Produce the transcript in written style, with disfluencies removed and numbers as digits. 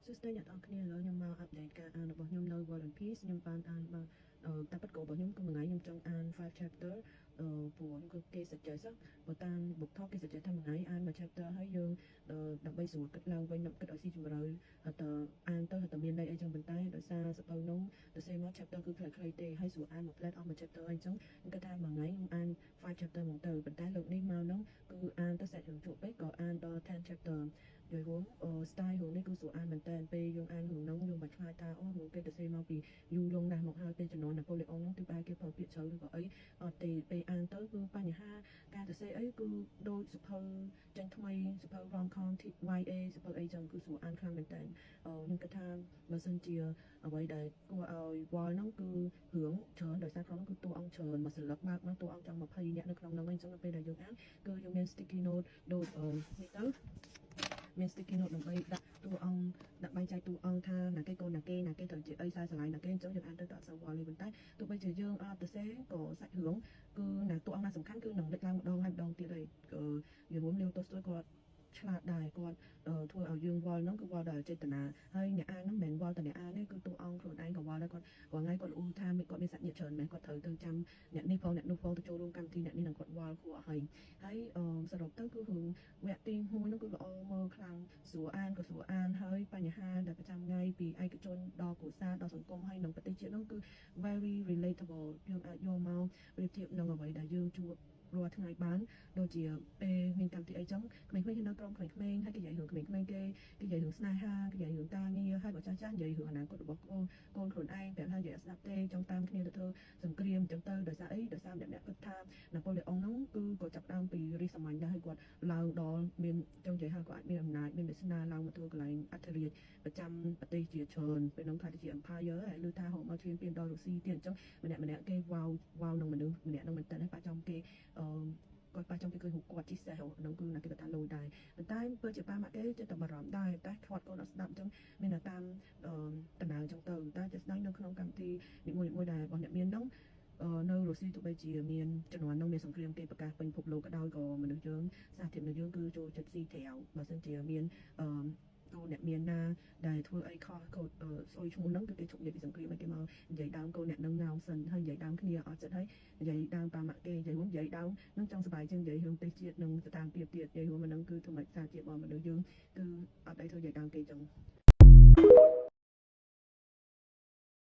សួស្តីអ្នកទាំងអស់គ្នាឥឡូវខ្ញុំមក update ការអានរបស់ខ្ញុំនៅ War and Peace ខ្ញុំបានអានបានតែពិតគោលរបស់ខ្ញុំគឺមួយថ្ងៃខ្ញុំចង់អាន5 chapter ព្រោះខ្ញុំគឺគេ suggest បើតាម BookTok គេ suggest ថាមួយថ្ងៃអានមួយ chapter ហើយយើងដើម្បីស្រួលគិតឡើងវិញគិតឲ្យស៊ីជម្រៅហើយតអានទៅហើយតមានន័យអីចឹងប៉ុន្តែដោយសារសៀវភៅនោះទៅសេមក chapter គឺខ្លីៗទេហើយស្រួលអានមួយភ្លែតអស់មួយ chapter អីចឹងខ្ញុំគិតថាមួយថ្ងៃខ្ញុំអាន5 chapter ហ្មងទៅប៉ុន្តែលើកនេះមកហ្នឹងគឺអានទៅសាច់រឿងជក់ពេកក៏អានដល់10 chapter និយាយរួម style រឿងនេះគឺស្រួលអានមែនតើពេលយើងអានរឿងហ្នឹងយើងមិនខ្លាចថាអូរឿងគេទៅសេមកពីយូរលង់ណាស់មកហើយពេលជំនាន់ណាប៉ូឡេអុងហ្នឹងគឺបែរគេប្រើពាក្យជ្រៅឬក៏អីអត់ទេពេលអានទៅគឺបញ្ហាការទៅសេអីគឺដូចសៀវភៅចេញថ្មីសៀវភៅ rom com YA សៀវភៅអីចឹងគឺស្រួលអានខ្លាំងមែនតើខ្ញុំគិតថាបើសិនជាអ្វីដែលគួរឲ្យវល់ហ្នឹងគឺរឿងច្រើនដោយសារក្នុងហ្នឹងគឺតួអង្គច្រើនមួយសន្លឹកបើកមកតួអង្គចង់20នាក់នៅក្នុងហ្នឹងអញ្ចឹងនៅពេលដែលយើងអានគឺយើងមាន sticky note ដូចនេះទៅមាន sticky note ដើម្បីដាក់តួអង្គដាក់បែងចែកតួអង្គថាណាគេកូនណាគេណាគេត្រូវជាអីខ្សែស្រឡាយណាគេអញ្ចឹងយើងអានទៅទៅអត់សូវវល់ទេប៉ុន្តែទោះបីជាយើងអត់ទៅសេក៏សាច់រឿងគឺណាតួអង្គណាសំខាន់គឺនឹងលេចឡើងម្ដងហើយម្ដងទៀតហើយគឺនិយាយរួមលាវតូស្ទួយគាត់ឆ្លាតដែរគាត់ធ្វើឲ្យយើងវល់ហ្នឹងគឺវល់ដោយចេតនាហើយអ្នកអានហ្នឹងមិនមែនវល់តែអ្នកអានទេគឺតួអង្គខ្លួនឯងក៏វល់ដែរគាត់រាល់ថ្ងៃគាត់លូថាមានគាត់មានសាច់ញាតិច្រើនមែនគាត់ត្រូវទៅចាំអ្នកនេះផងអ្នកនោះផងទៅចូលរួមកម្មវិធីអ្នកនេះនឹងគាត់វល់ខួរហើយហើយសរុបទៅគឺរឿងវគ្គទី1ហ្នឹងគឺល្អមើលខ្លាំងស្រួលអានក៏ស្រួលអានហើយបញ្ហាដែលប្រចាំថ្ងៃពីឯកជនដល់គ្រួសារដល់សង្គមហើយនិងប្រទេសជាតិហ្នឹងគឺ very relatable យើងអាចយកមកប្រៀបធៀបនឹងអ្វីដែលយើងជួបរាល់ថ្ងៃបានដូចជាពេលមានកម្មវិធីអីចឹងក្មេងៗនៅក្រុមក្មេងៗហើយគេនិយាយរឿងក្មេងៗគេគេនិយាយរឿងស្នេហាគេនិយាយរឿងការងារហើយបើចាស់ចាស់និយាយរឿងអនាគតរបស់កូនកូនខ្លួនឯងប្រាប់ថានិយាយអត់ស្ដាប់ទេចង់តាមគ្នាទៅធ្វើសង្គ្រាមអញ្ចឹងទៅដោយសារអីដោយសារអ្នកអ្នកគិតថាណាប៉ូឡេអុងហ្នឹងគឺក៏ចាប់ដើមពីរាជសាមញ្ញដែរហើយគាត់ឡើងដល់មានចង់និយាយថាគាត់អាចមានអំណាចមានវាសនាឡើងមកធ្វើកន្លែងអធិរាជប្រចាំប្រទេសជាច្រើនពេលហ្នឹងថាជា empire ហើយឮថាហូបមកឈានពានដល់រុស្ស៊ីទៀតអញ្ចឹងម្នាក់ម្នាក់គេវ៉ាវវ៉ាវនឹងមនុស្សម្នាក់នឹងមែនតើហើយប៉ាចំគេអឺគាត់ប៉ះចំគេឃើញរូបគាត់ជីសេះហ្នឹងគឺណាគេគាត់ថាលយដែរប៉ុន្តែពើជាប៉ាម៉ាក់គេចិត្តតែបារម្ភដែរតែខាត់កូនអត់ស្ដាប់អញ្ចឹងមានតែតាមតំណើងអញ្ចឹងទៅតែជាស្ដែងនៅក្នុងកម្មវិធីនីមួយៗដែលរបស់អ្នកមានហ្នឹងនៅរុស្ស៊ីទោះបីជាមានជំនាន់នោះមានសង្គ្រាមគេប្រកាសពេញពិភពលោកក៏ដោយក៏មនុស្សយើងសាធារណយើងគឺចូលចិត្តស៊ីត្រាវបើសិនជាមានអឺកូនអ្នកមានណាដែលធ្វើអីខុសកូនស្អុយឈ្មោះហ្នឹងគឺគេជប់និយាយពីសង្គ្រាមឲ្យគេមកនិយាយដើមកូនអ្នកនឹងងោមសិនហើយនិយាយដើមគ្នាអត់ចិត្តហើយនិយាយដើមប៉ាម៉ាក់គេនិយាយរួមនិយាយដើមនឹងចង់សប្បាយជាងនិយាយរឿងទេសជាតិនិងស្ថានភាពទៀតនិយាយរួមអាហ្នឹងគឺធ្វើម៉េចសារជាតិរបស់មនុស្សយើងគឺអត់អីធ្វើនិយាយដើមគេចឹង។